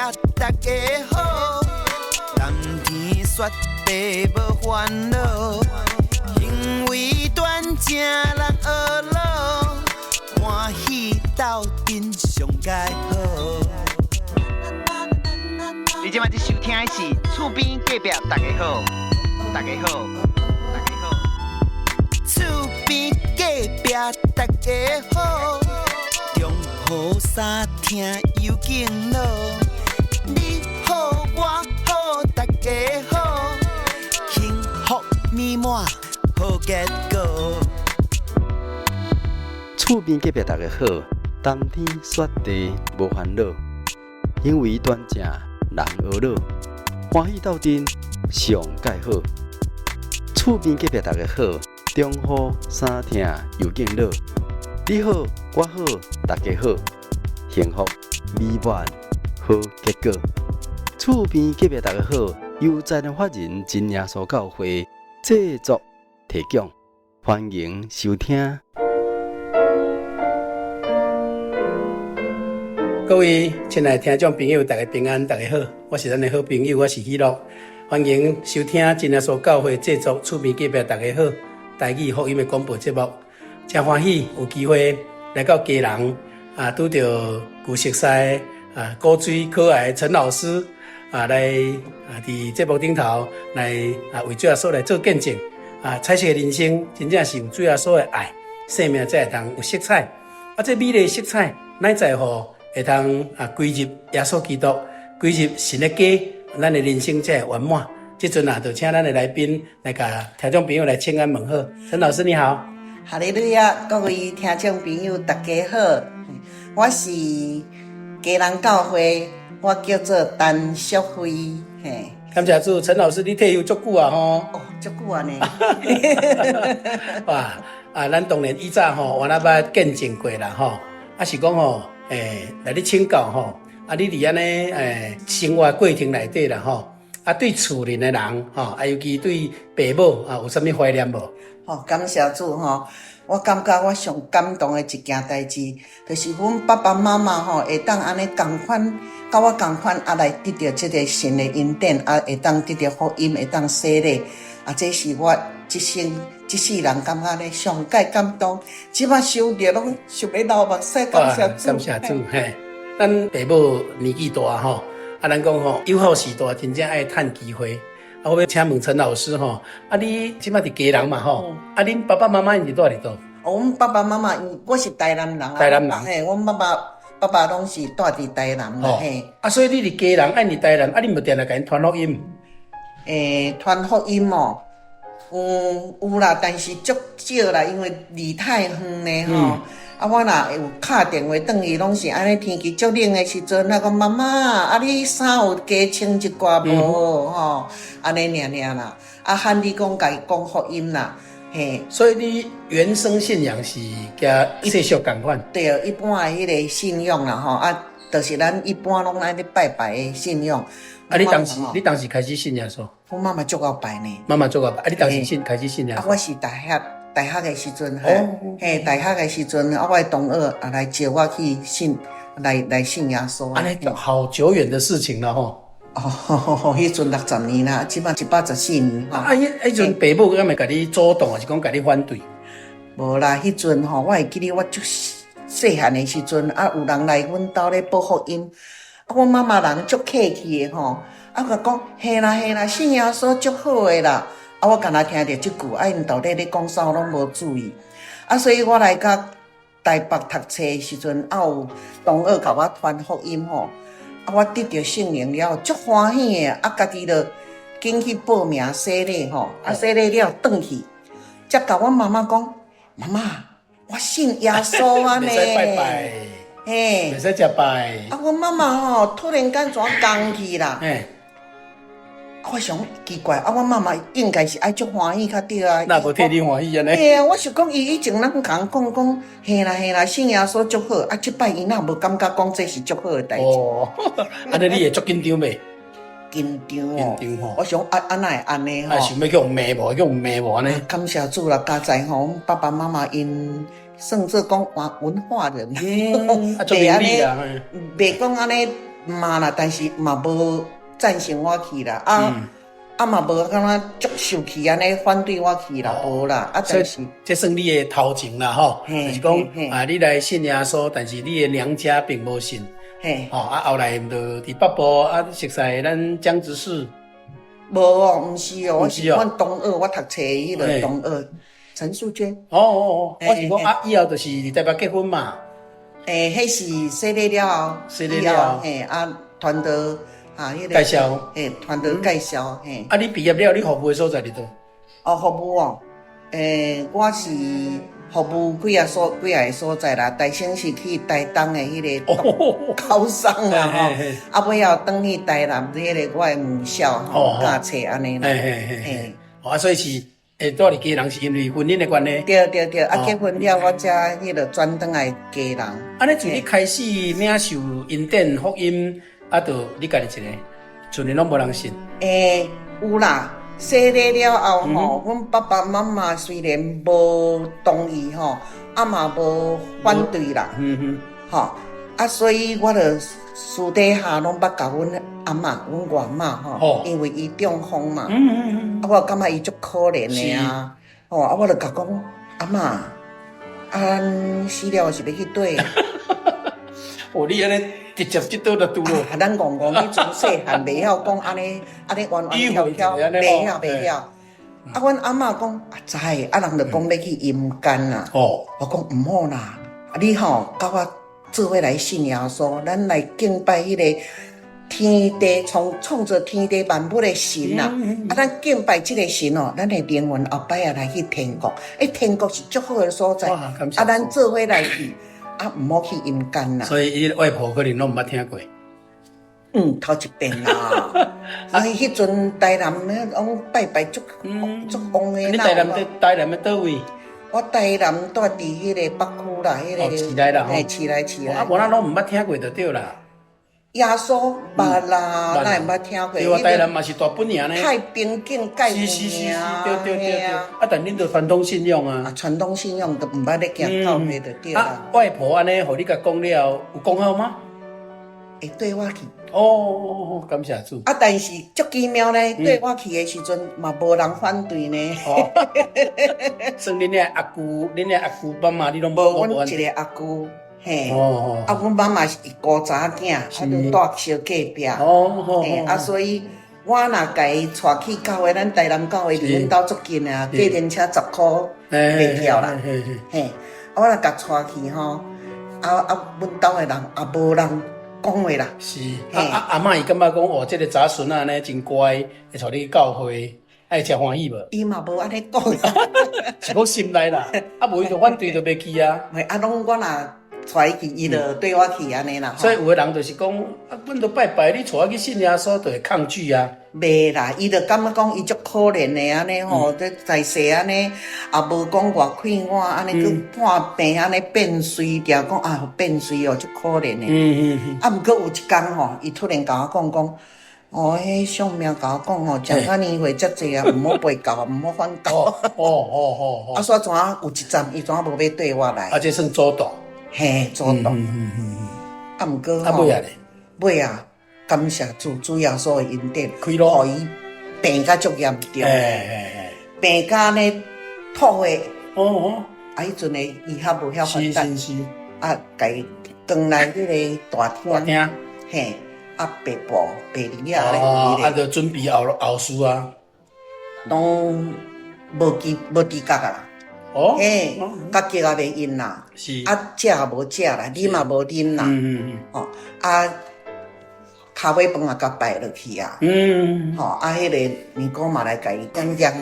大家好，談天說地無煩惱，行為端正人呵咾，歡喜鬥陣上蓋好。你這擺佇收聽的是厝邊隔壁大家好，大家好，大家好。厝邊隔壁大家好，中雨三聽有敬老，你好我好大家好，幸福美滿好結果。厝邊隔壁大家好，談天說地無煩惱，行為端正人呵咾，歡喜鬥陣上蓋好。厝邊隔壁大家好，中雨三聽又敬老，你好我好大家好，幸福美滿好結果。厝邊隔壁大家好，由財團法人真耶穌教會製作提供，歡迎收聽。各位親愛的聽眾朋友，大家平安，大家好，我是咱的好朋友，我是喜樂，歡迎收聽真耶穌教會製作厝邊隔壁大家好台語福音的廣播節目，真歡喜有機會來到基隆啊，拄著舊熟似啊古錐可愛的陳老師啊，來啊佇節目頂頭來啊為主耶穌來做見證啊，彩色的人生真正是有主耶穌的愛，生命才會當有色彩啊，這美麗的色彩乃在乎會當啊歸入耶穌基督，歸入神的家，咱的人生才會圓滿。這陣啊，就請咱的來賓來共聽眾朋友來請安問好。陳老師你好。哈利路亞，各位聽眾朋友大家好，我是基隆教會，我叫做陳淑惠，嘿。感謝主，陳老師，你退休足久啊吼？哦，足久啊呢。哇，啊，咱當然以早吼，我那捌見證過啦吼，啊是講吼，來你請教吼，啊你佇按呢生活過程內底啦吼，啊對厝裡的人吼，啊尤其對爸母啊，有啥物懷念無？吼，感謝主吼，我感覺我上感動的一件代誌，就是阮爸爸媽媽吼會當按呢仝款，佮我仝款啊來得著這个神的恩典，啊會當得著福音，會當洗禮，啊這是我這生這世人感覺咧上蓋感動，這擺想著攏想欲流目屎，感謝主。感謝主，嘿，咱爸母年紀大吼，啊咱講吼，幼好時代真正愛趁機會。啊，我欲請問陳老師吼，啊你這擺佇基隆嘛吼，啊恁爸爸媽媽𪜶是住佇佗？哦，阮爸爸媽媽，我是台南人啊。台南人。嘿，阮爸爸爸爸攏是住佇台南啦，嘿。啊，所以你佇基隆，啊𪜶佇台南，啊你無定定共𪜶傳福音？傳福音哦，有啦，但是足少啦，因為離太遠咧吼。啊，我若有敲電話轉去，攏是按呢天氣足冷的時陣，啊講媽媽，啊你衫有加穿一寡無吼？按呢爾爾啦。啊，喊你講共伊講福音啦，嘿。所以你原生信仰是佮世俗仝款？對，一般的彼个信仰啦吼，啊，就是咱一般攏愛咧拜拜的信仰。啊，你當時開始信耶穌？阮媽媽足𠢕拜呢。媽媽足𠢕拜，啊，你當時信開始信耶穌？啊，我是大學。大學的時陣，嘿，大學的時陣，啊，我的同學也來招我去信，來信耶穌。按呢好久遠的事情了吼。哦，彼陣60年啦，這擺114年。啊，彼陣爸母敢會共你阻擋，還是講共你反對？無啦，彼陣吼，我會記得我足細漢的時陣，啊，有人來阮兜咧報福音，啊，阮媽媽人足客氣的吼，啊，共講，嘿啦嘿啦，信耶穌足好的啦。啊！我敢若聽著這句，啊，𪜶到底咧講啥，我攏無注意。啊，所以我來到台北讀冊的時陣，啊，有同學共我傳福音吼，啊，我得著聖靈了後，足歡喜的，啊，家己就緊去報名洗禮吼，啊，洗禮了轉去，才共阮媽媽講，媽媽，我信耶穌啊呢。袂使拜拜，嘿，袂使食拜。啊，阮媽媽吼，突然間怎講去啦？我想奇怪，啊，阮媽媽應該是愛足歡喜較對啊。哪無替你歡喜按呢？嘿啊，我想講伊以前攏共人講講，嘿啦嘿啦，信耶穌足好，啊，這擺伊哪無感覺講這是足好的代誌？哦，按呢你會足緊張袂？緊張哦，緊張吼。我想啊，啊哪會按呢吼？啊，想欲去予罵無？去予罵無按呢？感謝主啦，佳哉吼，阮爸爸媽媽𪜶算做講文化人，啊，足明理啦，袂講按呢。罵啦，但是嘛無贊成我去啦，啊，啊嘛無感覺足受氣按呢反對我去啦，無啦，啊所以但是這算你的頭前啦，吼，就是講啊，你來信耶穌，但是你的娘家並無信，吼，啊後來就佇北部啊，熟似咱江執事，無哦，毋是哦，我是阮同學，我讀冊彼个同學陳素娟。哦哦哦，我是講啊，以後就是佇台北結婚嘛。欸，彼是洗禮了後，洗禮了後，嘿啊，傳道啊，彼个介紹，嘿，傳道介紹，嘿。啊，你畢業了，你服務的所在佇佗？哦，服務哦，欸，我是服務幾仔個所在啦，大先是去台東的彼个高松啦吼，啊，尾後轉去台南彼个我的母校吼，教冊按呢啦。嘿嘿嘿嘿。啊，所以是。會住佇基隆是因為婚姻的關係。對對對，啊，結婚了我才彼个轉轉來基隆。按呢自你開始領受恩典福音，啊，就你家己一个，厝裡攏無人信。欸，有啦，洗禮了後吼，阮爸爸媽媽雖然無同意吼，啊嘛無反對啦。吼，啊，所以我就私底下攏捌共阮阿嬤、阮外媽吼，因為伊中風嘛，啊，我感覺伊足可憐的啊，吼，啊，我就共講，阿嬤，啊，咱死了是欲去佗？哦，你按呢直接這刀就拄落。啊，咱戇戇彼陣細漢，袂曉講按呢，按呢彎彎翹翹，袂曉袂曉。啊，阮阿嬤講，啊知，啊人就講欲去陰間啦。哦，我講毋好啦，啊你吼，佮我做伙來信耶穌，咱來敬拜彼个天地創創造天地萬物的神啊！啊，咱敬拜這个神哦，咱的靈魂後擺仔來去天國。欸，天國是足好的所在。啊，咱做伙來去，啊，毋好去陰間啦。所以，伊外婆可能攏毋捌聽過。嗯，頭一遍啦。啊，彼陣台南講拜拜足足旺的。你台南佇台南的佗位？我台南住佇彼个北區啦，彼个市內啦，嘿，市內市內。啊，無咱攏毋捌聽過就對啦。耶穌捌啦，哪會毋捌聽過？對啊，台南嘛是大本營呢。太平境蓋是是是是，對對對對。啊，但恁著傳統信仰啊。啊，傳統信仰都毋捌咧行教會就對啦。啊，外婆按呢，予你共講了，有講好嗎？會綴我去。哦，感謝主。啊，但是足奇妙呢，綴我去的時陣嘛，無人反對呢。哦，算恁的阿舅，恁的阿舅媽媽，你攏無，阮一个阿舅，嘿。哦。啊，阮媽媽是孤查某囝，啊，就住小隔壁。哦。嘿，啊，所以我若共伊帶去教會，咱台南教會離阮兜足近的啊，計程車10箍袂翹啦。嘿，啊，我若共帶去吼，啊啊，阮兜的人也無人講話啦，是啊啊阿嬤伊感覺講哦，這个查孫仔呢真乖，會帶你去教會，愛誠歡喜無？伊嘛無按呢講，是講心內啦，啊無伊就反對就袂去啊。袂啊，攏我若帶伊去，伊就綴我去按呢啦。所以有的人就是講，啊，阮都拜拜，你帶我去信耶穌，就會抗拒啊。袂啦，伊就感覺講伊足可憐的按呢吼，這在世按呢，也無講偌快活按呢，閣破病按呢變衰，定講啊變衰哦，足可憐的。啊，毋過有一工吼，伊突然共我講講，哦，彼相命共我講吼，食到年歲遮濟啊，毋好背教，毋好反教。哦哦哦哦。啊，煞怎有一站，伊怎無欲綴我來？啊，這算阻擋。嘿，阻擋。啊，毋過啊，尾仔咧？尾仔。感謝主，主耶穌的恩典，開路，予伊病甲足嚴重，病甲呢吐血。哦哦，啊，彼陣的醫學無遐發達，是是是，啊，共伊轉來彼个大廳，嘿，啊，白布白簾仔咧，啊，就準備後後事啊，攏無記無知覺啊，哦，嘿，家己也袂用啦，是，啊，食也無食啦，啉也無啉啦，哦，啊。跤尾飯也共拜落去啊！吼，啊，彼个尼姑嘛來共伊講講。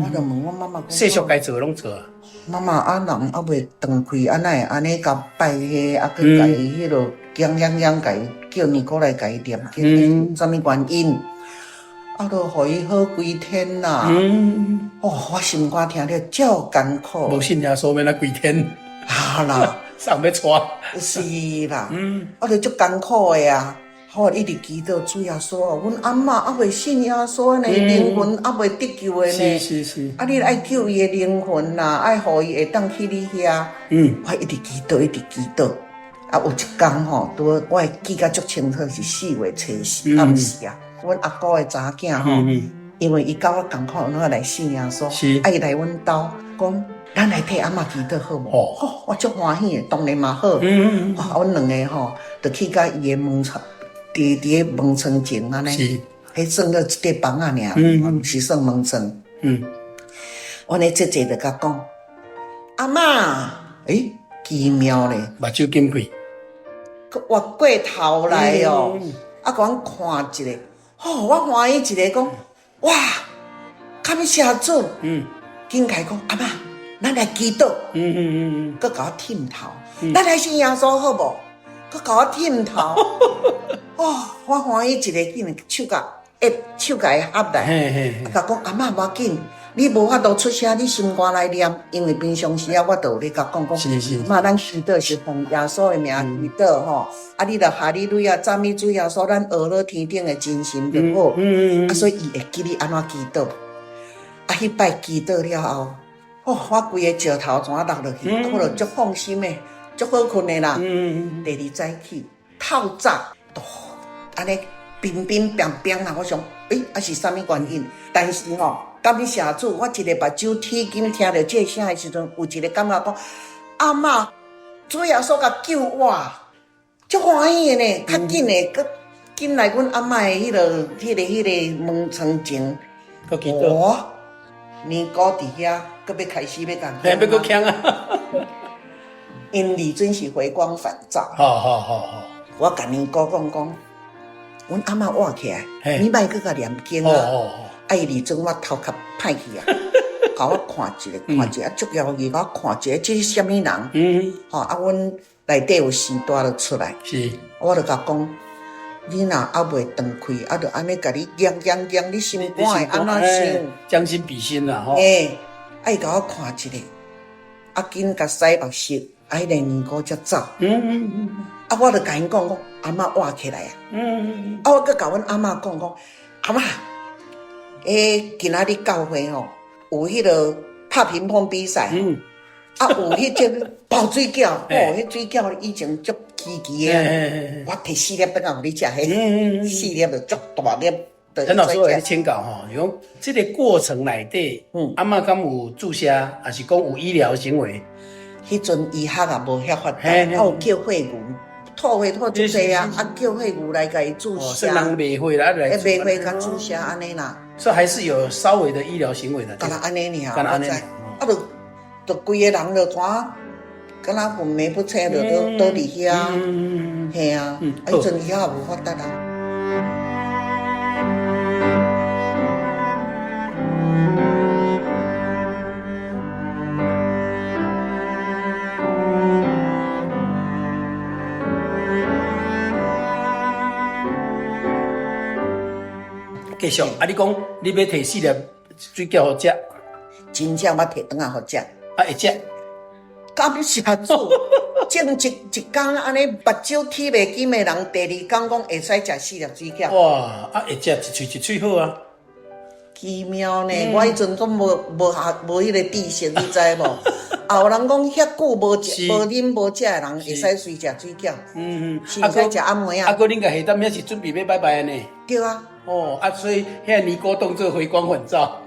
我就問我媽媽講。世俗該做攏做啊。媽媽啊，人猶未斷氣，啊，哪會按呢共拜彼，啊，閣共伊彼落講講講，共伊叫尼姑來共伊念經，啥物原因？啊，著予伊好歸天啦！哦，我心肝聽了足艱苦。無信耶穌欲按怎歸天？啊啦，啥人欲帶？是啦，我著足艱苦的啊。我一直祈禱主耶穌哦，阮阿嬤猶未信耶穌呢，靈魂猶未得救的呢。是是是。啊，你愛救伊的靈魂啦，愛予伊會當去你遐。我一直祈禱，一直祈禱。啊，有一工吼，拄好我會記甲足清楚，是4月初四暗時啊。阮阿姑的查某囝吼，因為伊佮我仝款，攏來信耶穌，啊，伊來阮兜講，咱來替阿嬤祈禱好無？哦，我足歡喜的，當然嘛好。哇，阮兩個吼，就去共伊的門窗，佇咧門窗前按呢，彼算做一塊房仔爾，毋是算門窗。阮的姐姐就共講，阿嬤，欸，奇妙咧，目睭緊開，閣活過頭來哦，啊，共阮看一下，吼，我歡喜一下講，哇，感謝主，緊共伊講，阿嬤，咱來祈禱，閣共我忝頭，咱來信耶穌好無？閣共我忝頭，哦，我歡喜一下，緊手共手共伊合來，啊，共講阿嬤無要緊。你無法度出聲，你心肝內念，因為平常時啊，我都有咧共講講，媽，咱祈禱是奉耶穌的名祈禱吼，啊，你著哈利路亞讚美主耶穌，咱阿訛天頂的真神就好，啊，所以伊會記你按怎祈禱，啊，彼擺祈禱了後，哦，我規个石頭怎啊落落去，啊，我就足放心的，足好睏的啦。第二早起透早，都按呢乒乒乓乓啊，我想，欸，啊是啥物原因？但是吼，感謝主，我一个目睭鐵金聽著這聲的時陣，有一個感覺講，阿嬤，主耶穌共救我，足歡喜的呢，較緊的，閣緊來阮阿嬤的彼個門窗前，哇，尼姑佇遐，閣欲開始欲共，欲閣嗆啊！𪜶彼陣是回光返照。好好好好。我共尼姑講講，阮阿嬤活起來，你莫閣共念經啊！啊！伊彼陣我頭殼歹去啊，共我看一下，看一下，足枵伊，共我看一下，這是啥物人？吼啊！阮內底有時大就出來，我就共講，你若猶未斷氣，啊，就按呢共你夯夯夯，你心肝會按怎想？將心比心啦，吼！欸，啊！伊共我看一下，啊，緊共洗目屎，啊，彼個尼姑才走。啊，我就共𪜶講講，阿嬤活起來啊！啊，我閣共阮阿嬤講講，阿嬤。欸，今仔日教會吼，有彼个拍乒乓比賽，啊，有彼種包水餃，哦，彼水餃以前足稀奇的，我提四粒轉來予你食，彼四粒就足大粒。陳老師，我來請教吼，是講這个過程內底，阿嬤敢有注射，抑是講有醫療行為？彼陣醫學也無遐發達，啊有叫血牛。吐血吐足濟啊！啊，叫血牛來共伊注射。算人袂血啦，來。袂血共注射按呢啦。所以還是有稍微的醫療行為的。敢若按呢爾，我知。啊，就就規个人就怎，敢若昏迷不醒，就倒倒佇遐。嘿啊，啊，彼陣醫學也無發達啊。繼續，啊！你講你欲提四粒水餃予食，真正我提轉來予食，啊會食？感謝主，前一一工按呢目睭起袂金的人，第二工講會使食四粒水餃。哇！啊會食一喙一喙好啊！奇妙呢，我彼陣閣無無學無彼個知識，你知無？啊，有人講遐久無食無啉無食的人，會使隨食水餃。是會使食暗暝仔。啊，閣恁共下當遐是準備欲拜拜的呢？對啊。哦，啊，所以遐尼姑當做回光返照。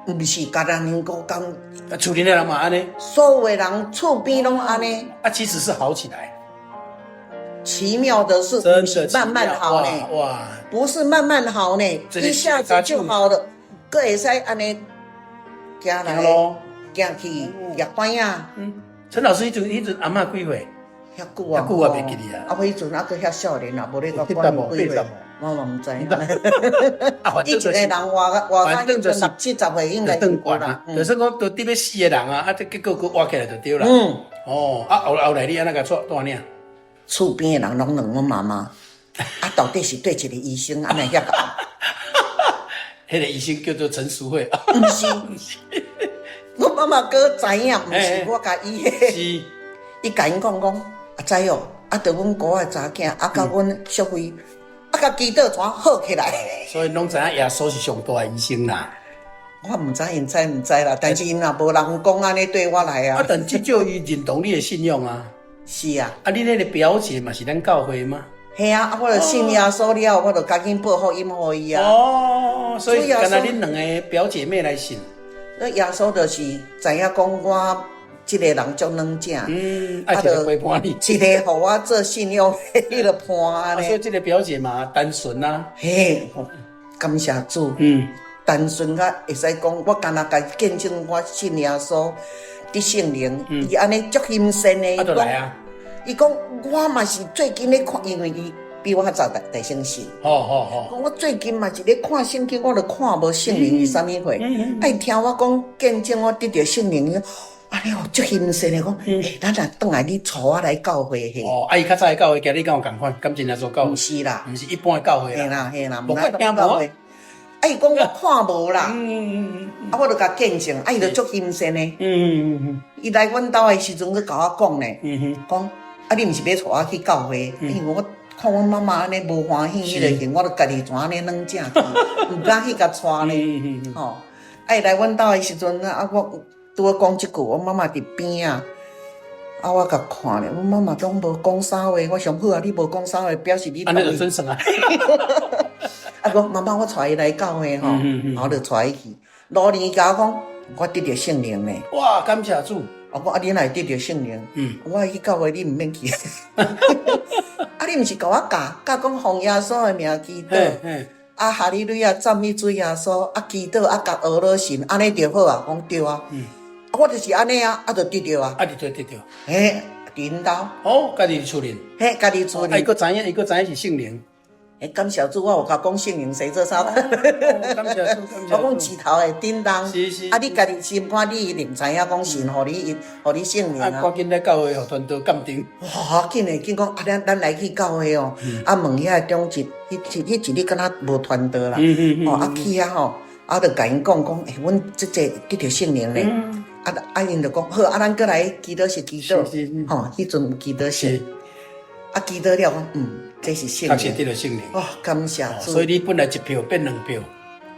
毋是，共人尼姑講。啊，厝裡的人嘛按呢。所有的人厝邊攏按呢。啊，其實是好起來。奇妙的是，慢慢好呢。哇！不是慢慢好呢，一下子就好了，閣會使按呢行來行去，也知影。嗯，陳老師，彼陣彼陣阿嬤幾歲？遐久啊，遐久啊，袂記得啊。啊，彼陣還閣遐少年啊，無咧個管幾歲，我嘛毋知。啊，以前的人活活到六七十歲應該就斷啊，就是講都得欲死的人啊，啊，這結果閣活起來就對啦。嗯。哦，啊後後來你按怎共帶帶領？厝邊的人攏問阮媽媽，啊，到底是佗一個醫生按呢遐𠢕？彼個醫生叫做陳淑慧。毋是，阮媽媽閣知影，毋是我共醫的。是。伊共𪜶講講，啊知哦，啊著阮姑仔的查某囝，啊佮阮淑惠，啊共祈禱怎好起來？所以攏知影耶穌是上大的醫生啦。我毋知𪜶知毋知啦，但是𪜶若無人講按呢對我來啊。啊，但至少伊認同你的信仰啊。是啊。啊，你那個表姐嘛是咱教會嗎？嘿啊，啊，我就信耶穌了，我就趕緊報福音予伊啊。哦，所以敢若恁兩個表姐妹來信。那耶穌就是知影講我這個人足軟正，啊，一個陪伴你，一個予我做信仰彼個伴啊，所以這個表姐嘛單純啊。嘿，感謝主。單純甲會使講，我敢若共見證我信耶穌得聖靈，伊按呢足欣羨的。啊，就來啊！伊講我嘛是最近咧看，因為伊比我較早大大先信。講我最近嘛是咧看聖經，我就看無聖靈是啥物貨。啊，伊聽我講見證，我得著聖靈，按呢哦，足欣羨的講，欸，咱若轉來你帶我來教會嘿。哦，啊，伊較早的教會，佮你敢有仝款？敢真耶穌教會？毋是啦，毋是一般的教會啦。嘿啦嘿啦，無怪聽無。啊，伊講我看無啦，啊，我就共見證，啊，伊就足欣羨的。伊來阮兜的時陣，閣共我講呢，講啊，你毋是欲帶我去教會？因為我看阮媽媽按呢無歡喜彼個型，我就家己怎按呢軟正去，毋敢去共帶呢。吼，啊，伊來阮兜的時陣，啊，我拄仔講這句，我媽媽佇邊仔，啊，我共看咧，阮媽媽攏無講啥話，我想好啊，你無講啥話，表示你按呢就準算啊。啊，講媽媽，我帶伊來教會吼，我就帶伊去。老年共我講，我得著聖靈呢。哇，感謝主！我講啊，你哪會得著聖靈？我愛去教會，你毋免去。啊，你毋是共我教，教講奉耶穌的名祈禱，啊，哈利路亞讚美主耶穌，啊，祈禱啊，共阿羅神，按呢就好啊。講對啊。啊，我就是按呢啊，啊，就得著啊。啊，就得著。嘿，佇𪜶兜。哦，家己厝裡。嘿，家己厝裡。啊，伊閣知影，伊閣知影是聖靈。欸，感謝主，我有共講聖靈洗做啥？感謝主，感謝主。我講舌頭會振動，啊，你家己心肝，你一定知影講神予你，予你聖靈啊。啊，趕緊來教會，予傳道鑑定。哇，緊嘞，緊講啊，咱來去教會哦，啊，問遐個長執，彼一日敢若無傳道啦，哦，啊去遐吼，啊，就共𪜶講講，欸，阮這個得著聖靈咧，啊啊，𪜶就講好，啊，咱閣來祈禱室祈禱，吼，彼陣有祈禱室，啊，祈禱了講，嗯。這是聖靈，確實得著聖靈。哦，感謝主。所以你本來一票變兩票。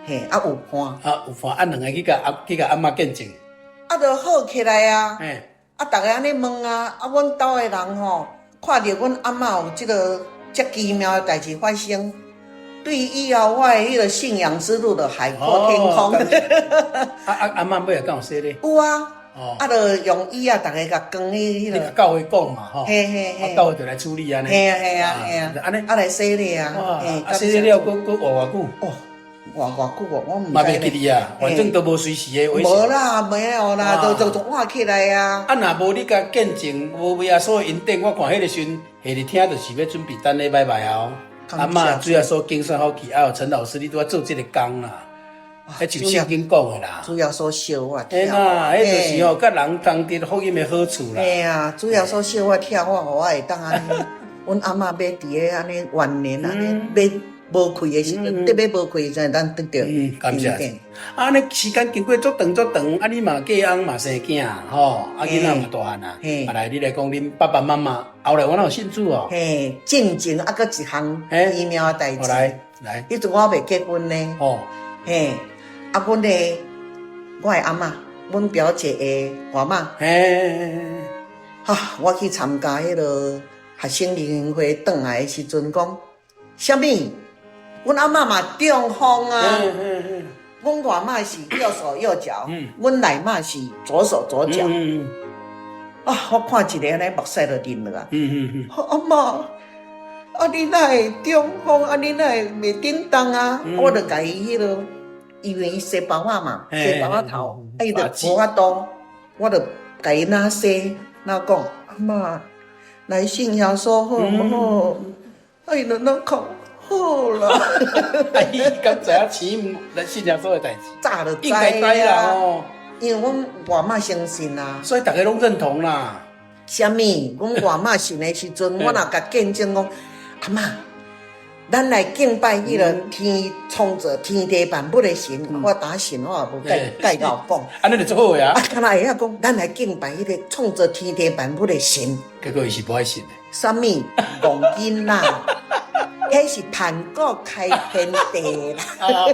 嘿，啊有伴。啊有伴，啊兩个去共阿嬤見證。啊，就好起來啊。嘿。啊，逐个按呢問啊，啊，阮兜的人吼，看著阮阿嬤有這个遮奇妙的代誌發生，對以後我的彼个信仰之路就海闊天空。啊啊阿嬤尾仔敢有洗禮？有啊。啊，就用椅仔，逐个共扛去彼个。你共教會講嘛，吼。嘿嘿嘿。啊，教會就來處理按呢。嘿啊嘿啊嘿啊。按呢。啊來洗禮啊。哇！啊洗禮了，閣閣活偌久？哦，活偌久哦，我毋知。嘛袂記得啊，反正都無隨時的危險。無啦，沒有啦，都活起來啊。啊，若無你共見證，無耶穌的恩典，我看彼个時陣，下日聽就是欲準備等禮拜拜啊。阿嬤主耶穌揀選好去，啊，陳老師，你拄仔做這个工啦。彼就聖經講的啦，主耶穌惜我疼。嘿啦，彼就是吼，佮人同得福音的好處啦。嘿啊，主耶穌惜我疼我，予我會當按呢。阮阿嬤欲佇咧按呢晚年按呢欲無氣的時陣，特別無氣時陣，咱得著。嗯，感謝。啊，按呢時間經過足長足長，啊，你嘛嫁翁嘛生囝吼，啊，囡仔嘛大漢啊。啊，來，你來講恁爸爸媽媽，後來我哪有信主哦？嘿，進前猶閣一項奇妙的代誌。來來，彼陣我猶未結婚呢。哦。嘿，啊，阮的我的阿嬤，阮表姐的外媽，嘿，哈，我去參加彼个學生聯歡會轉來的時陣，講啥物？阮阿嬤嘛中風啊，阮外媽是右手右腳，阮內媽是左手左腳。啊，我看一个按呢目屎就淋落來。阿嬤。啊！你哪會中風？啊！你哪會袂振動啊？我就共伊彼个，因為伊洗包仔嘛，洗包仔頭，啊伊就無法度，我就共伊哪洗哪講，阿嬤來信耶穌好毋好？啊伊就哪講好啦。啊伊敢知影錢來信耶穌的代誌？早就應該知啦吼。因為阮外媽相信啊，所以逐个攏認同啦。啥物？阮外媽信的時陣，我若共見證講。阿嬤，咱來敬拜彼个天創造天地萬物的神，我打神我也無介紹講。按呢就足好的啊！啊，敢若會曉講，咱來敬拜彼个創造天地萬物的神。結果伊是無愛信的。啥物？戇囡仔，彼是盤古開天地啦。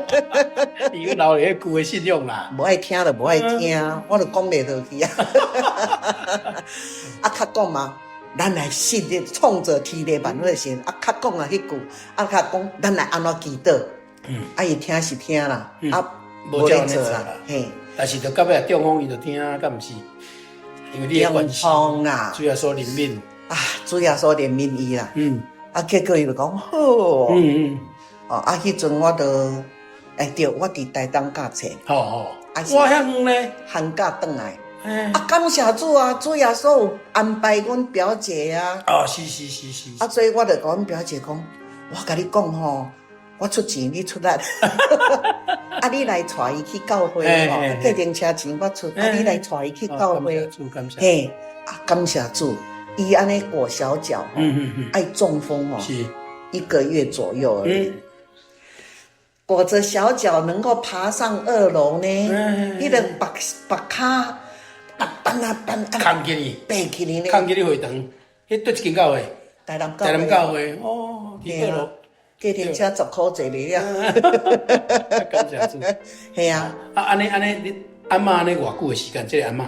伊閣留咧舊的信仰啦。無愛聽就無愛聽，我就講袂落去啊。啊，較講嘛，咱來信的創造天地萬物的神，啊，較講啊彼句，啊，較講咱來按怎祈禱，啊，伊聽是聽啦，啊，無咧做啦，嘿。但是就到尾中風，伊就聽，敢毋是？因為你的關係，中風啦，主耶穌憐憫啊，主耶穌憐憫伊啦，啊，結果伊就講好，哦，啊，彼陣我就，欸對，我佇台東教冊，好好，哇，遐遠咧，寒假轉來。啊，感謝主啊！主耶穌有安排阮表姐啊。哦，是是是是。啊，所以我就共阮表姐講，我共你講吼，我出錢，你出力。啊，你來帶伊去教會吼，計程車錢我出。啊，你來帶伊去教會。嘿，啊，感謝主，伊按呢裹小腳，愛中風哦，一個月左右而已。裹著小腳能夠爬上二樓呢，彼個縛縛跤。啊，搬啊搬啊，扛起你，爬起來呢，扛起你會堂，彼佗一間教會？台南台南教會，哦，佇二樓，計程車10箍坐袂了。感謝主。嘿啊，啊，按呢按呢，你阿嬤按呢偌久的時間？這個阿嬤，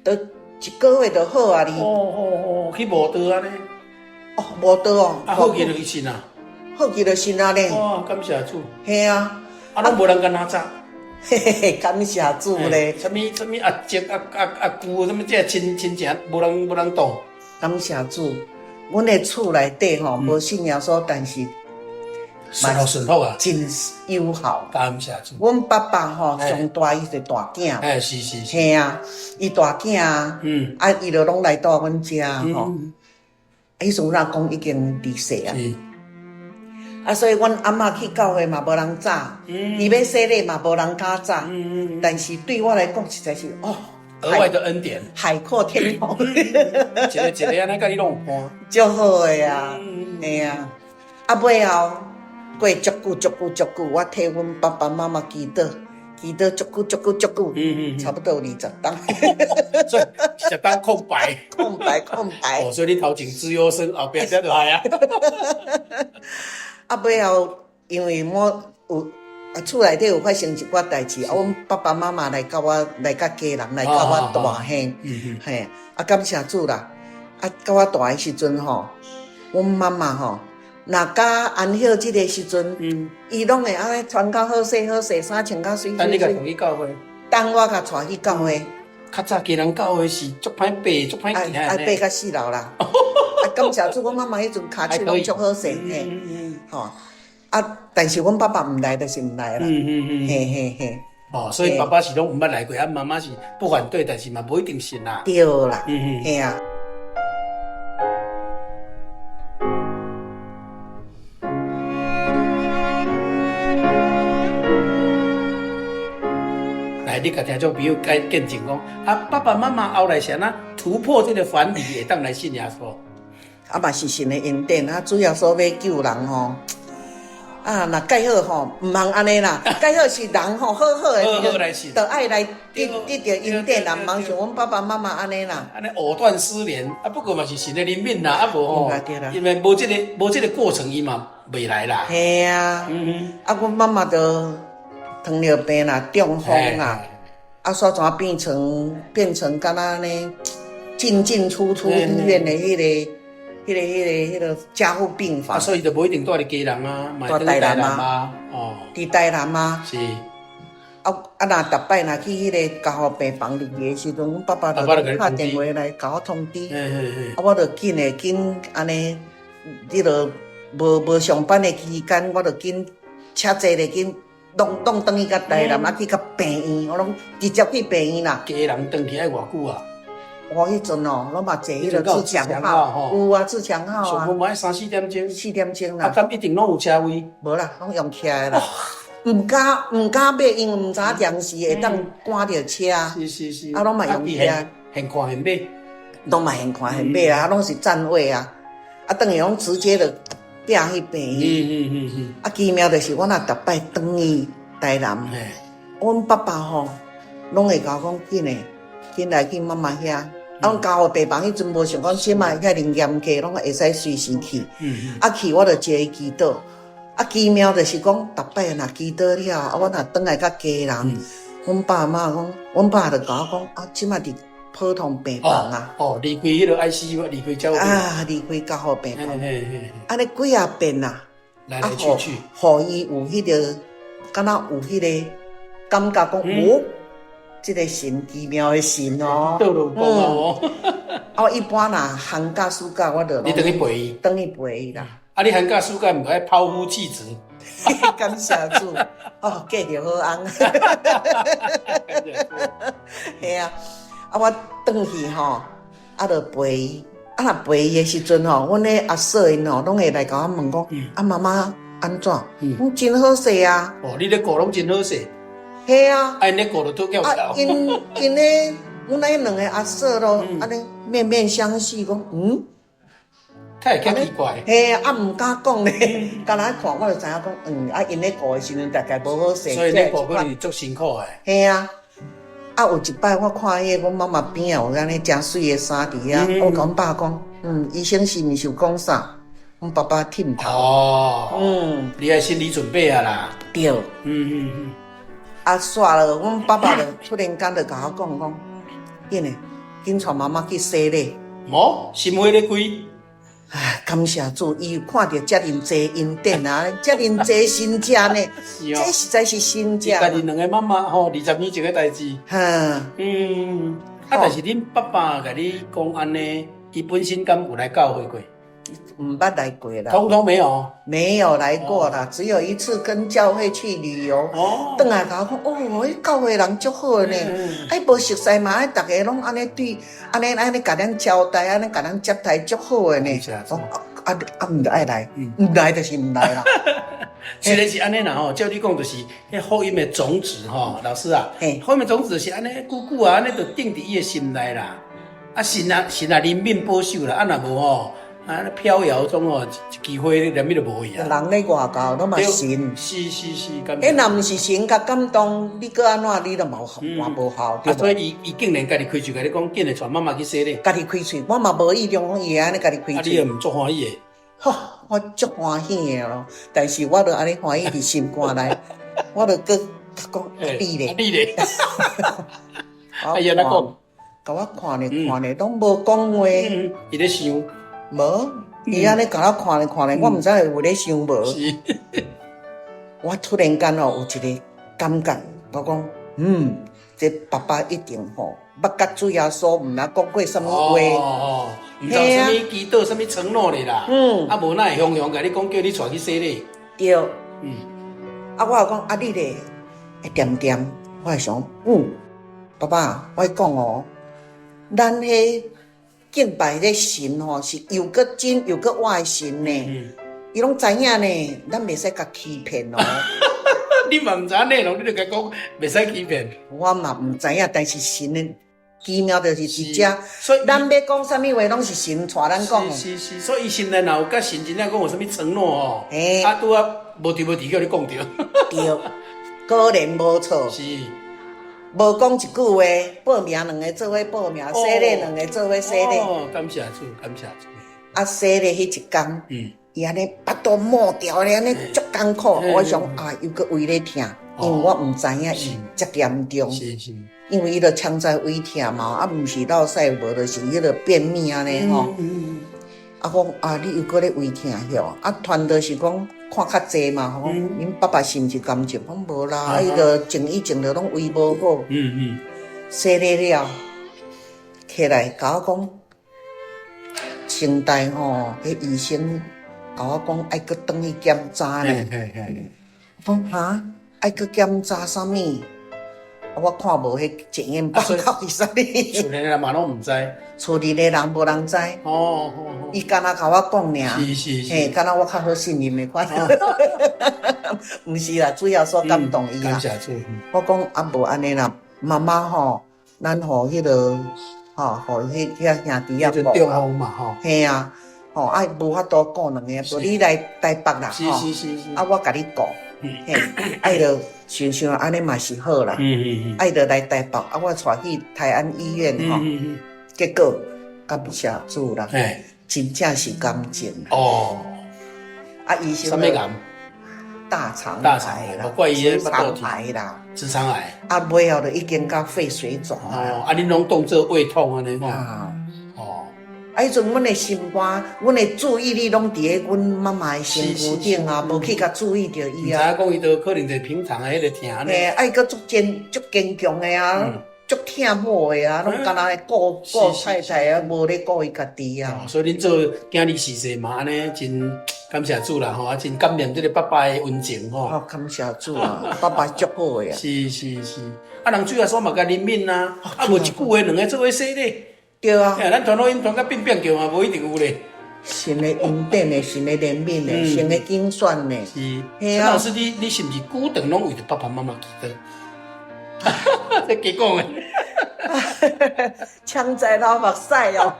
都一個月就好啊，你。哦哦哦，去無倒按呢？哦，無倒哦。啊，好起就去信啊。好起就信啊咧。哦，感謝主。嘿啊。啊，攏無人共哪扎。嘿嘿嘿，感謝主咧！啥物啥物阿叔阿阿阿舅，啥物這親親情，無人無人擋。感謝主，阮的厝內底吼無信耶穌，但是順福順福啊，真友好。感謝主。阮爸爸吼上大伊是大囝。哎，是是是。嘿啊，伊大囝啊，啊，伊就攏來蹛阮遮吼。彼時陣阮阿公已經離世啊。啊，所以阮阿嬤去教會嘛，無人早，伊欲洗禮嘛，無人敢早。但是對我來講，實在是哦，額外的恩典，海闊天空，一个一个按呢，共你攏有伴，足好的啊，嘿啊。啊，尾後過足久足久足久，我替阮爸爸媽媽祈禱，祈禱足久足久足久，差不多有20冬。所以20冬空白，空白空白。哦，所以你頭前資優生，後壁才來啊。啊，尾後因為我有啊，厝內底有發生一寡代誌，啊，阮爸爸媽媽來佮我來佮家人來佮我蹛嘿，嘿，啊，感謝主啦！啊，佮我蹛的時陣吼，阮媽媽吼，若甲安息這個時陣，伊攏會按呢穿較好勢好勢，衫穿較媠。等你共帶去教會。等我共帶去教會。較早家人教會是足歹爬，足歹行的。愛爬到四樓啦。啊，感謝主，阮媽媽彼陣跤手攏足好勢，嘿，吼。啊，但是阮爸爸毋來，就是毋來啦。嘿嘿嘿。哦，所以爸爸是攏毋捌來過，啊，媽媽是不反對，但是嘛無一定信啦。對啦。嘿啊。來，你共聽眾朋友解見證講，啊，爸爸媽媽後來是按怎突破這個藩籬，會當來信耶穌？啊嘛是神的恩典啊，主耶穌欲救人吼，啊，若蓋好吼，毋通按呢啦，蓋好是人吼，好好的，就愛來得得著恩典啦，毋通像阮爸爸媽媽按呢啦。按呢藕斷絲連，啊，不過嘛是神的憐憫啦，啊無吼，因為無這个無這个過程，伊嘛袂來啦。嘿啊，啊，阮媽媽就糖尿病啦，中風啦，啊，煞怎變成變成敢若按呢進進出出醫院的彼个。彼个、彼个、彼个加護病房，啊，所以就無一定蹛佇基隆啊，蹛台南啊，哦，佇台南啊，是，啊啊，若逐擺若去彼个加護病房入去的時陣，阮爸爸就敲電話來共我通知，啊，我就緊的緊按呢，彼个無無上班的期間，我就緊車坐咧緊，攏攏轉去到台南，啊去到病院，我攏直接去病院啦。家人轉去愛偌久啊？我彼陣哦，攏嘛坐彼个自強號，有啊，自強號啊。上無嘛愛三四點鐘。四點鐘啦。啊，敢一定攏有車位？無啦，攏用騎的啦。毋敢毋敢買，因為毋知影時會當趕著車。是是是。啊，攏嘛用騎。現看現買。攏嘛現看現買啊，攏是佔位啊。啊，轉去攏直接就寄去病院。啊，奇妙就是我若逐擺轉去台南，阮爸爸吼攏會共我講緊的，緊來去媽媽遐。啊，阮加護病房彼陣無想講這擺遐爾嚴格，攏會使隨時去。啊去我就接伊祈禱。啊奇妙就是講，逐擺若祈禱了，啊我若轉來佮家人，阮爸媽講，阮爸就共我講，啊這擺佇普通病房啊。哦，離開彼个 ICU，離開加護啊，離開加護病房。按呢幾仔遍啊，來來去去，予伊有彼个，敢若有彼个感覺講，哦，這个神奇妙的神哦。倒落講哦。啊，我一般若寒假暑假我就你轉去陪伊，轉去陪伊啦。啊，你寒假暑假毋愛拋夫棄子？感謝主，哦，嫁著好翁。嘿啊，啊，我轉去吼，啊，就陪伊。啊，若陪伊的時陣吼，阮的阿嫂𪜶吼，攏會來共我問講，啊，媽媽按怎？講真好勢啊！哦，你咧顧攏真好勢。嘿啊。啊，𪜶咧顧就拄叫啊，𪜶𪜶咧，阮那兩個阿嫂咯，按呢面面相覷，講嗯。太較奇怪。嘿啊，毋敢講咧，敢若看我就知影講，嗯，啊，𪜶咧顧的時陣大概無好勢。所以咧顧可能足辛苦的。嘿啊，啊，有一擺我看彼个阮媽媽邊仔有按呢誠媠的衫佇遐，我共阮爸講，嗯，醫生是毋是有講啥？阮爸爸忝頭。哦。你愛心理準備啊啦。對。啊，煞了，阮爸爸就突然間就共我講講，緊嘞，緊帶媽媽去洗禮。無，心火咧開。唉，感謝主，伊有看著遮爾濟恩典啊，遮爾濟神跡呢，這實在是神跡。家己兩個媽媽吼，20年前的代誌。哈。啊，但是恁爸爸共你講按呢，伊本身敢有來教會過？毋捌來過啦。通通沒有。沒有來過啦，只有一次跟教會去旅遊。轉來共我講，哦，彼教會人足好的呢，哎，無熟似嘛，哎，逐个攏按呢對，按呢按呢共咱招待，按呢共咱接待足好的呢。哦，啊啊，毋著愛來，毋來就是毋來啦。雖然是按呢啦吼，照你講就是彼福音的種子吼，老師啊，福音的種子就是按呢久久啊，按呢就釘佇伊的心內啦。啊，神啊神啊，憐憫保守啦，啊若無吼，啊飄搖中哦，一支花連物都無去啊。人咧外口攏嘛信。是是是，彼若毋是神共感動，你閣按怎你都無嘛無效。啊，所以伊伊竟然家己開喙共你講，緊來帶媽媽去洗禮。家己開喙，我嘛無意中講伊會按呢家己開喙。啊，你也毋足歡喜的？吼，我足歡喜的咯，但是我著按呢歡喜佇心肝內，我著閣講你咧。你咧？啊，伊按怎講？共我看咧看咧，攏無講話。伊咧想。無，伊按呢共我看咧看咧，我毋知伊有咧想無。我突然間哦，有一個感覺，我講，嗯，這爸爸一定吼，捌佮主耶穌毋捌講過啥物話。哦，毋知有啥物祈禱、啥物承諾咧啦。啊，無哪會雄雄共你講叫你帶去洗禮。對。啊，我就講啊，你咧會恬恬，我會想，嗯，爸爸，我講哦，咱彼敬拜的神吼，是又閣真又閣活的神呢。伊攏知影呢，咱袂使共欺騙哦。你嘛毋知影內容，你就共講袂使欺騙。我嘛毋知影，但是神的奇妙就是佇遮。所以咱欲講啥物話，攏是神帶咱講。是是是，所以伊心內若有佮神真正講有啥物承諾吼，啊拄仔無佇無佇叫你講著。對，果然無錯。是。無講一句話，報名兩个做伙報名，洗禮兩个做伙洗禮。哦，感謝主，感謝主。啊，洗禮彼一工，伊按呢腹肚抹掉咧，按呢足艱苦。我想啊，又閣胃咧疼，因為我毋知影伊遮嚴重。是是。因為伊著常在胃疼嘛，啊，毋是落屎無，就是彼个便秘按呢吼。啊，講啊，你又閣咧胃疼曉？啊，團就是講看較濟嘛吼。恁爸爸是毋是癌症？講無啦，啊，伊著前以前著攏胃無好。洗禮了，起來共我講，成大吼，彼醫生共我講愛閣轉去檢查呢。講哈，愛閣檢查啥物？我看無彼檢驗報告是啥物。厝內人嘛攏毋知。厝裡的人無人知。伊敢若共我講爾。是是是。嘿，敢若我較好信任的款。毋是啦，主要說感動伊啦。感謝主。我講啊，無按呢啦，媽媽吼，咱予彼个吼，予彼遐兄弟仔顧。中風嘛吼。嘿啊，吼啊，無法度顧兩个，無你來台北啦吼。是是是是。啊，我共你顧。嘿，啊伊就想想按呢嘛是好啦。啊伊就來台北，啊我帶去台安醫院吼，結果感謝主啦，真正是癌症。哦。啊醫生。啥物癌？大腸大腸癌啦，癌無怪伊直腸癌啦，直腸癌。啊，尾後就已經到肺水腫哦，啊，恁攏當做胃痛按呢吼。啊。哦。啊，彼陣阮的心肝，阮的注意力攏佇咧阮媽媽的身軀頂啊，無去共注意著伊啊。毋知影講伊都可能就平常的彼個疼。嘿，啊，伊閣足堅足堅強的啊，足疼某的啊，攏干焦咧顧顧太太啊，無咧顧伊家己啊。所以恁做囝兒時勢嘛，按呢真感謝主啦吼，啊真感念這個爸爸的恩情吼。哦，感謝主啊，爸爸足好的啊。是是是，啊人主耶穌嘛共憐憫啊，啊無一句話兩個做伙洗禮。對啊。咱傳福音傳甲變變叫嘛，無一定有咧。神的恩典的，神的憐憫的，神的揀選的。是。嘿啊。老師，你是毋是久長攏為著爸爸媽媽祈禱？這假講的。槍在流目屎哦。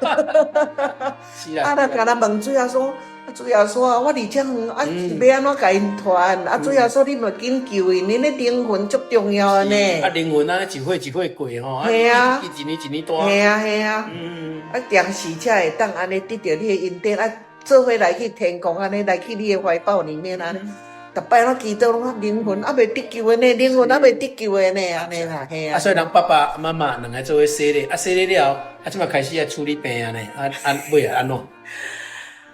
是啊。啊，若共人問主耶穌，主耶穌啊，我佇遮遠啊，欲按怎共𪜶傳？啊，主耶穌，你嘛緊救𪜶，恁的靈魂足重要的呢。啊，靈魂按呢一歲一歲過吼，係啊，一年一年大。係啊係啊。啊，定時才會當按呢得著你的恩典，啊，做伙來去天國，按呢來去你的懷抱裡面按呢。逐擺攏祈禱，攏靈魂猶未得救的呢，靈魂猶未得救的呢，按呢啦，係啊。啊，所以人爸爸媽媽兩个做伙洗禮，啊洗禮了後，啊這擺開始愛處理病啊呢，啊啊尾啊按怎？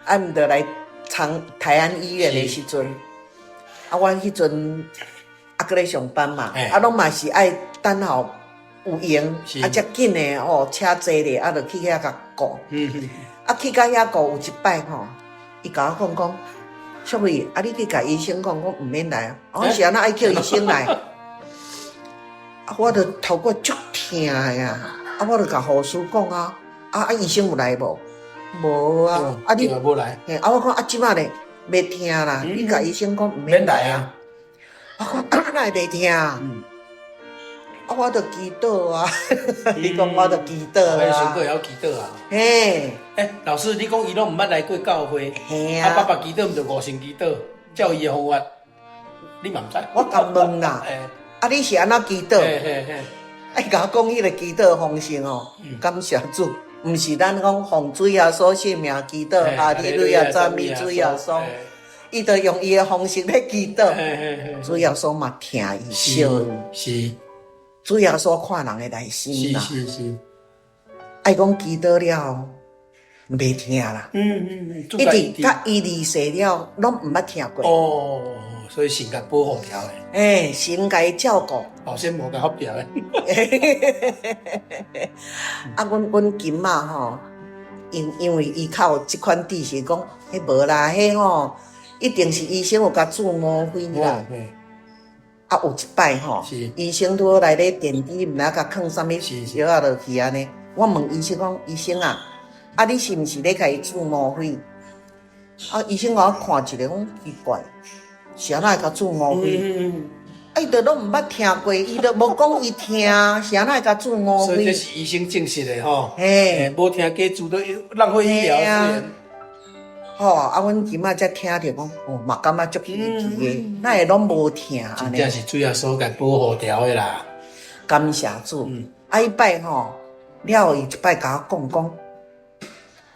啊，毋著來長台安醫院的時陣，啊，我彼陣啊，閣咧上班嘛，啊，攏嘛是愛等候有閒，啊，才緊的吼，車濟咧，啊，就去遐共顧。啊，去到遐顧有一擺吼，伊共我講講，淑慧，啊，你去共醫生講，我毋免來啊。我是按怎愛叫醫生來？啊，我就頭殼足疼的啊！啊，我就共護士講啊，啊啊，醫生有來無？無啊！啊你，無來。嘿，啊我講啊，這擺咧袂疼啦，你共醫生講毋免來啊。啊，我講哪會袂疼？啊，我就祈禱啊！你講我就祈禱啊。你上閣會曉祈禱啊？嘿。欸，老師，你講伊攏毋捌來過教會，嘿啊。啊，爸爸祈禱毋就悟性祈禱，照伊的方法，你嘛毋知？我共問啦。啊，你是按怎祈禱？啊，伊共我講彼个祈禱方式哦，感謝主，毋是咱講奉主耶穌聖名祈禱，哈利路亞讚美主耶穌，伊就用伊的方式咧祈禱，主耶穌嘛聽伊笑。是。主耶穌看人的內心啦。是是是。愛講祈禱了，袂疼啦。一直佮伊離世了，攏毋捌疼過。哦，所以神共保護牢的。欸，神共伊照顧。保鮮膜共覆牢的。啊，阮金仔吼，因為伊較有這款知識，講彼無啦，彼吼一定是醫生有共注嗎啡啦。啊，有一擺吼，醫生拄好來咧電滴，毋知共囥啥物藥仔落去按呢。我問醫生講，醫生啊，啊你是毋是咧共伊注嗎啡？啊，醫生共我看一下，講奇怪，是按怎會共注嗎啡？啊，伊都攏毋捌聽過，伊都無講伊疼，是按怎會共注嗎啡？所以這是醫生證實的吼。嘿，無疼加注都浪費醫療資源。吼，啊，阮今仔才聽著講，哦，嘛感覺足稀奇的，哪會攏無疼按呢？真正是主耶穌共保護牢的啦。感謝主。啊，彼擺吼，了後伊一擺共我講講，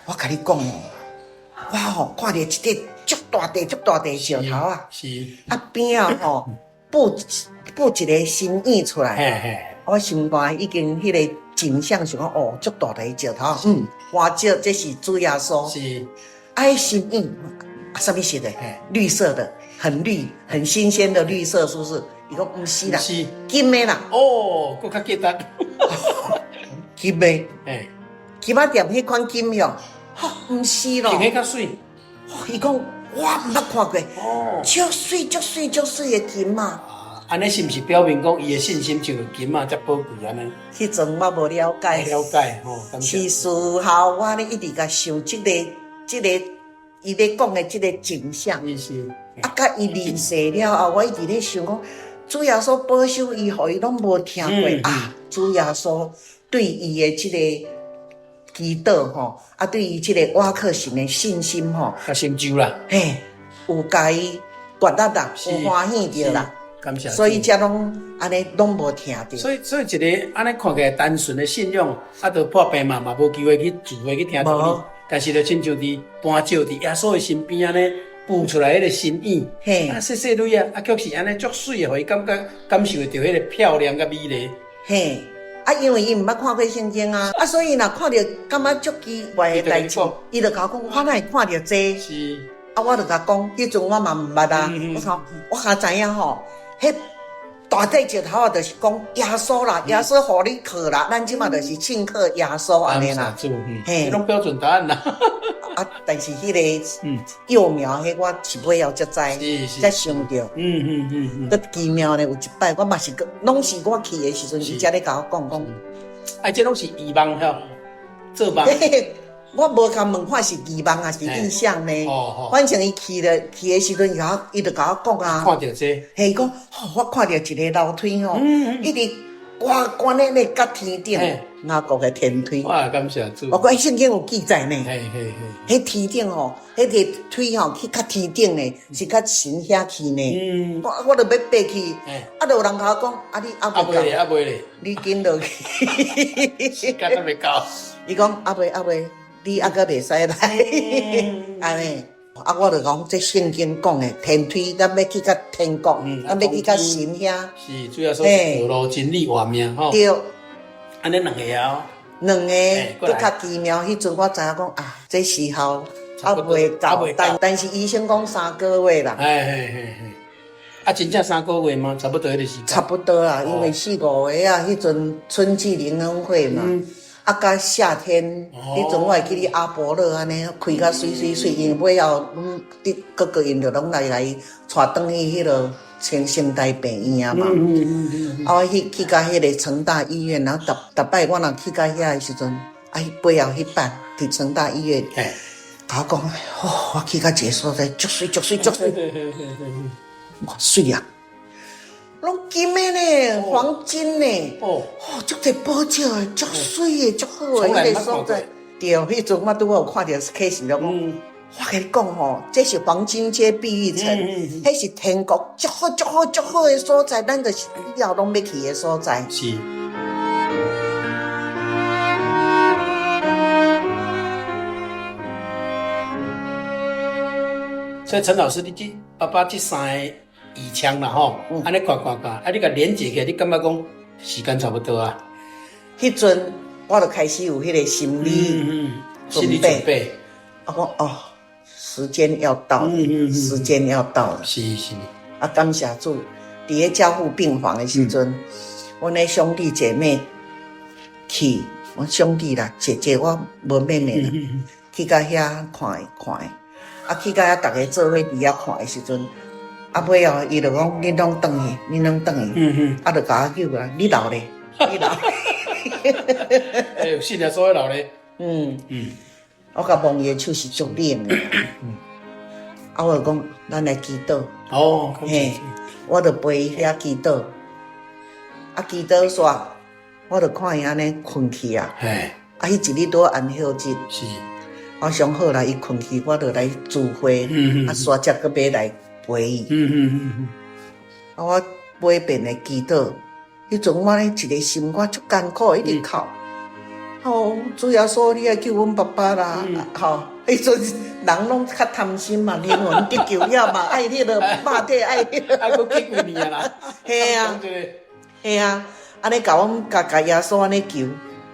我共你講哦，我吼看著一塊足大塊、足大塊石頭啊，啊邊仔吼布布一个身影出來，我心肝已經彼个景象是講，哦，足大塊石頭，我知這是主耶穌。啊，彼身影啊，啥物色的？綠色的，很綠，很新鮮的綠色，是不是？伊講毋是啦，金的啦。哦，閣較簡單。金的。金仔店彼款金哟，吼，毋是咯。金彼較媠。伊講我毋捌看過，足媠、足媠、足媠的金啊！按呢是毋是表明講伊的信心像金仔遮寶貴按呢？彼陣我無了解。了解吼。是事後我咧一直共想這个、這个伊咧講的這個景象。啊，佮伊離世了後，我一直咧想講，主耶穌保守伊，予伊攏無疼過啊！主耶穌對伊的這個祈禱吼，啊，對伊這個倚靠神的信心吼，較成就啦。嘿，有共伊悅納啦，有歡喜著啦。感謝。所以才攏按呢攏無疼著。所以一个按呢看起來單純的信仰，啊，著破病嘛，嘛無機會去聚會去聽道理。但是就親像佇磐石佇耶穌的身邊按呢，浮出來彼个身影，啊，細細蕊仔，啊，卻是按呢足媠的，予伊感覺感受會著彼个漂亮佮美麗。嘿，啊，因為伊毋捌看過聖經啊，啊，所以若看著感覺足奇怪的代誌，伊就共我講，我哪會看著這個？啊，我就共講，彼陣我嘛毋捌啊，我講我較知影吼，彼大塊石頭仔就是講耶穌啦，耶穌予你去啦，咱這馬就是慶賀耶穌按呢啦。嘿，這攏標準答案啦。啊，但是彼个幼苗，彼我是尾後才知，才想著。閣奇妙呢，有一擺我嘛是閣，攏是我去的時陣，伊才咧共我講講。哎，這攏是異夢吼，做夢。我無共問看是異夢抑是異象呢？反正伊去了去的時陣，伊就共我講啊。看著這。嘿，伊講，我看著一个樓梯吼，一直懸懸咧咧到天頂，雅各的天梯。哇，感謝主。我講聖經有記載呢。嘿嘿嘿。彼天頂吼，彼个梯吼去較天頂呢，是較神遐去呢。我就欲爬去，啊，就有人共我講，啊，你猶未到。猶未咧，你緊落去。時間猶未到。伊講猶未猶未。你猶閣袂使來，按呢，啊，我就講這聖經講的天梯，咱欲去到天國，咱欲去到神遐。是，主要說是道路真理活命吼。對。按呢兩个啊。兩个，閣較奇妙。彼陣我知影講啊，這時候猶未到，但是醫生講三個月啦。嘿嘿嘿嘿。啊，真正三個月嗎？差不多彼个時間。差不多啦，因為四五月啊，彼陣春季聯歡會嘛。啊，佮夏天，彼陣我會記得阿勃樂按呢開甲媠媠媠，因為尾後攏佇各個𪜶就攏來來帶轉去彼落成大病院啊嘛。啊，我去去到彼个成大醫院，然後逐逐擺我若去到遐的時陣，啊，尾後彼擺佇成大醫院，共我講，哦，我去到一个所在，足媠足媠足媠，哇，媠啊！攏金的呢，黃金呢，哦，足濟寶石的，足媠的，足好的，彼个所在。對，彼陣我拄好有看著啟示錄，我共你講吼，這是黃金街碧玉城，彼是天國足好足好足好的所在，咱就是以後攏欲去的所在。是。所以陳老師，你這爸爸這三个異象啦吼，按呢看看看，啊，你共連接起來，你感覺講時間差不多啊？彼陣我就開始有彼个心理心理準備。啊，我哦，時間要到了，時間要到了。是是。啊，感謝主，佇咧加護病房的時陣，阮的兄弟姐妹去，阮兄弟啦，姐姐我無妹妹啦，去到遐看伊看伊，啊，去到遐逐家做伙佇遐看的時陣。啊，尾後伊就講，恁攏轉去，恁攏轉去，啊，就共我叫過來，你留咧，你留。欸，信耶穌的留咧。我共摸伊的手是足冷的。啊，我就講，咱來祈禱。哦，嘿，我就陪伊遐祈禱。啊，祈禱煞，我就看伊按呢睏去啊。啊，彼一日拄安息日。我想好啦，伊睏去，我就來聚會。啊，煞才閣欲來陪伊。啊，我每遍的祈禱，彼陣我咧一个心肝足艱苦，一直哭。哦，主耶穌，你愛救阮爸爸啦！吼，彼陣人攏較貪心嘛，靈魂得救了嘛，愛彼个肉體愛彼个。啊，閣激你啊啦！嘿啊，嘿啊，按呢共阮共共耶穌按呢求，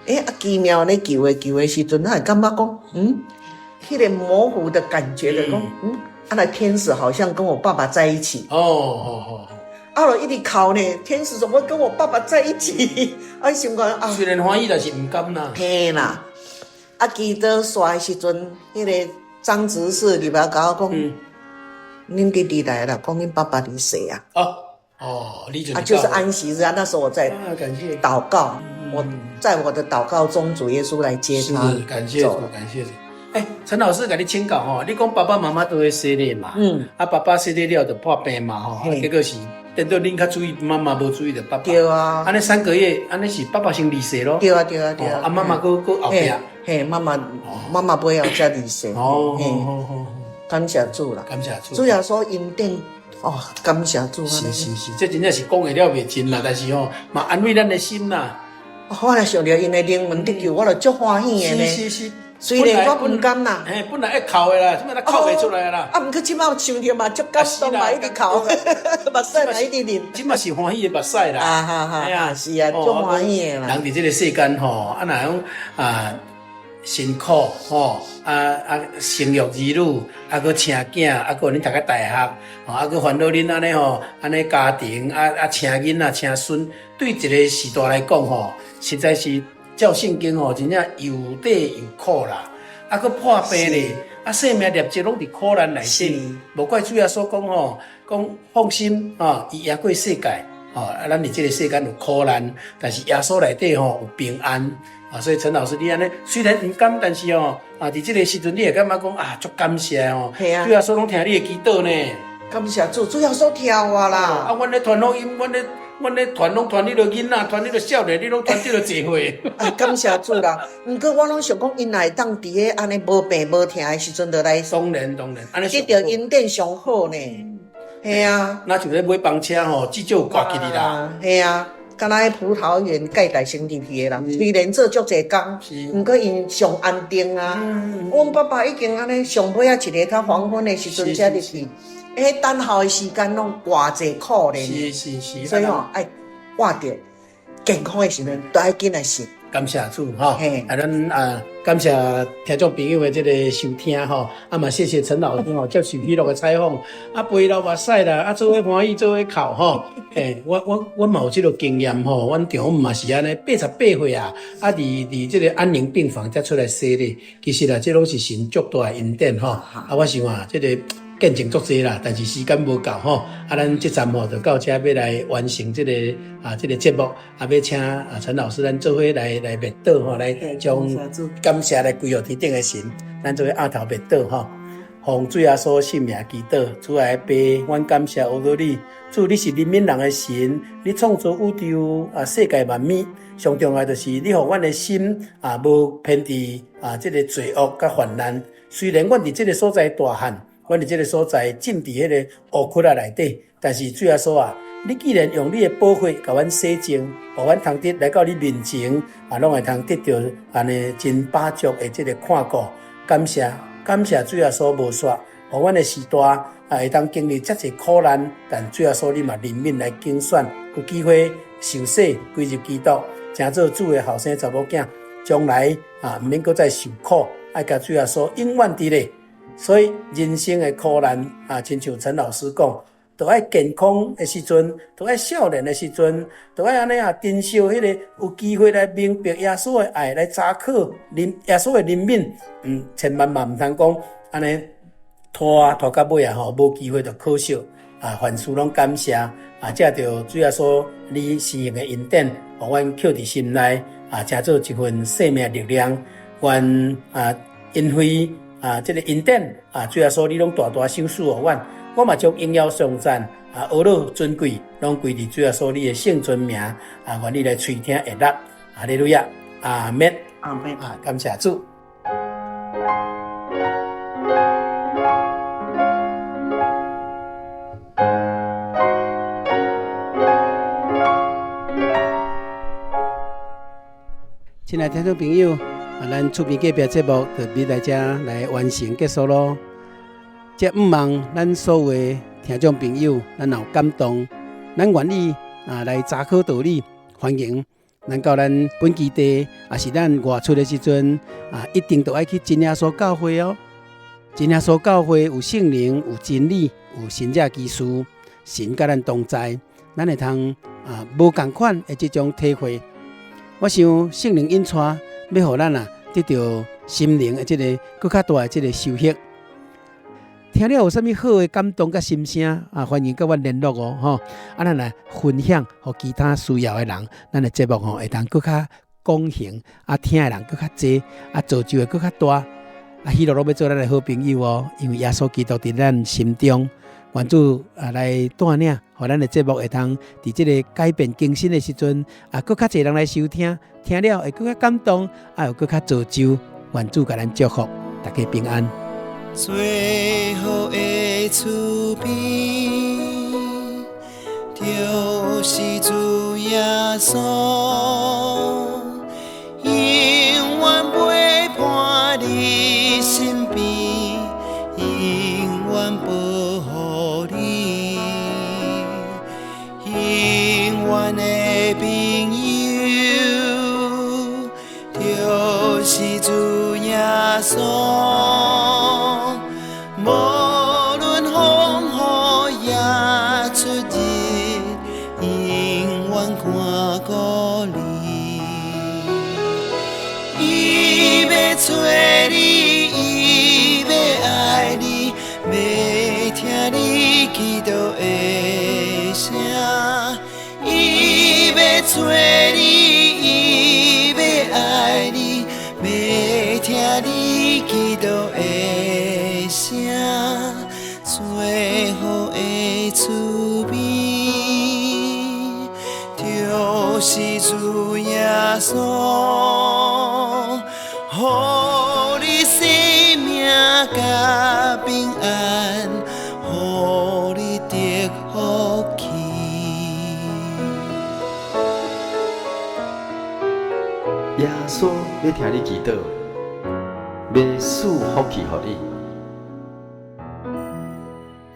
欸，啊奇妙按呢求的求的時陣，咱會感覺講，彼个模糊的感覺就講，啊，那天使好像跟我爸爸在一起。哦哦哦。啊，就一直哭呢，天使怎麼跟我爸爸在一起？啊，想講啊。雖然歡喜，但是毋甘啦。嘿啦，啊，祈禱煞的時陣，彼个張執事入來共我講，恁弟弟來了，講恁爸爸離世啊。哦哦，你就啊，就是安息日啊，那時候我在禱告，我在我的禱告中，主耶穌來接他。是，感謝主，感謝主。欸，陳老師共你請教吼，你講爸爸媽媽都會洗禮嘛？啊，爸爸洗禮了就破病嘛吼，結果是等到恁較注意，媽媽無注意著爸爸。對啊。按呢3個月，按呢是爸爸先離世咯。對啊對啊對啊。啊，媽媽閣閣後壁。嘿，媽媽媽媽尾後才離世。哦哦。感謝主啦。感謝主。主耶穌恩典哦，感謝主。是是是，這真正是講會了袂盡啦，但是吼嘛安慰咱的心啦。我若想著𪜶的靈魂得救，我就足歡喜的呢。是是是。雖然我毋甘啦，嘿，本來愛哭的啦，這擺哭袂出來啦。啊，毋過這擺想著嘛，足感動嘛，一直哭，目屎嘛一直流。這擺是歡喜的目屎啦。啊哈哈，是啊，足歡喜的啦。人佇這個世間吼，啊若講啊辛苦吼，啊啊生育兒女，啊閣生囝，啊閣予恁讀到大學，吼啊閣煩惱恁按呢吼，按呢家庭，啊啊生囡仔生孫，對一個時代來講吼，實在是。照聖經吼，真正又短又苦啦，啊，閣破病咧，啊，生命粒子攏佇苦難內底，無怪主耶穌講吼，講放心啊，伊贏過世界，吼，啊，咱佇這個世間有苦難，但是耶穌內底吼有平安，啊，所以陳老師你按呢，雖然毋甘，但是吼，啊，佇這個時陣你會感覺講啊，足感謝吼，主耶穌攏聽你的祈禱呢，感謝主，主耶穌聽我啦，啊，阮咧傳福音，阮咧。阮咧傳攏傳你個囡仔，傳你個少年，你攏傳這個濟歲。啊，感謝主啦！毋過我攏想講，𪜶若會當佇咧按呢無病無疼的時陣，就來。當然當然，按呢得著恩典上好呢。嘿啊。若像咧買房車吼，至少有掛起哩啦。嘿啊，敢若彼葡萄園蓋大成入去的人，雖然做足濟工，毋過𪜶上安定啊。阮爸爸已經按呢上尾仔一個較黃昏的時陣才入去。彼等候的時間攏偌濟苦咧，是是是，所以吼愛活著健康的時陣，都愛緊來信。感謝主吼，啊，咱啊感謝聽眾朋友的這個收聽吼，啊嘛謝謝陳老師吼接受喜樂的採訪，啊陪流目屎啦，啊做伙歡喜做伙哭吼，欸，我嘛有這個經驗吼，阮丈母嘛是按呢，88歲啊，啊佇佇這個安寧病房才出來洗禮，其實啊，這攏是神足大的恩典吼，啊我想啊，這個。見證足濟啦，但是時間無夠吼，啊，咱這站吼就到這欲來完成這個啊這個節目，啊，欲請啊陳老師咱做伙來來默禱吼，來將感謝來歸予天頂的神，咱做伙阿頭默禱吼，奉主耶穌聖名祈禱，主愛的爸，阮感謝阿羅你，主你是憐憫人的神，你創造宇宙啊世界萬物，上重要就是你予阮的心啊無偏佇啊這個罪惡佮患難，雖然阮佇這個所在大漢。阮佇這個所在浸佇彼個烏窟仔內底，但是主耶穌啊，你既然用你的寶血共阮洗淨，予阮通得來到你面前，啊，攏會通得著按呢真飽足的這個看顧。感謝感謝主耶穌無煞，予阮的時代啊會當經歷遮濟苦難，但主耶穌你嘛憐憫來揀選，有機會受洗歸入基督，成做主的後生查某囝，將來啊毋免閣再受苦，愛共主耶穌永遠佇咧。所以人生的苦難啊，親像陳老師講，都愛健康的時陣，都愛少年的時陣，都愛按呢啊，珍惜彼個有機會來明白耶穌的愛，來查考耶穌的憐憫，嗯，千萬嘛毋通講按呢拖啊拖到尾啊吼，無機會就可惜啊，凡事攏感謝啊，藉著主耶穌你施行的恩典，予阮刻佇心內啊，成做一份生命力量，願啊，因為。啊，這個恩典啊，主耶穌你攏大大賞賜予阮，我嘛將榮耀頌讚啊，阿羅尊貴，攏歸佇主耶穌你的聖尊名啊，願你來垂聽悅納，哈利路亞，阿們，阿們，啊，感謝主。親愛聽眾朋友，啊，咱厝邊隔壁節目就佇來遮來完成結束囉。這毋望咱所有的聽眾朋友，咱若有感動，咱願意啊來查考道理，歡迎咱到咱本基地，也是咱外出的時陣啊，一定都愛去真耶穌教會哦。真耶穌教會有聖靈，有真理，有神蹟奇事，神佮咱同在，咱會通啊無仝款的這種體會。我想聖靈引帶，欲予咱啊得著心靈的這個閣較大的這個收穫。聽了有啥物好的感動佮心聲啊，歡迎佮阮聯絡哦，吼！啊，咱來分享予其他需要的人，咱的節目吼會當閣較廣行，啊，聽的人閣較濟，啊，造就會閣較大。啊，喜樂攏欲做咱的好朋友哦，因為耶穌基督佇咱心中。願主啊來帶領，予咱的節目會通佇這個改變更新的時陣，啊，閣較濟人來收聽，聽了會閣較感動，啊，有閣較造就。願主共咱祝福，大家平安。最好的厝邊，就是主耶穌，永遠陪伴你。就是主耶穌，無論風雨也出入，永遠看顧你。伊欲揣你，伊欲愛你，欲聽你祈禱的聲。伊欲揣你，伊欲愛你，欲聽你祈禱的聲。最好的厝邊，就是主耶穌，予你生命佮平安，予你得福氣。耶穌欲聽你祈禱，欲賜福氣予你。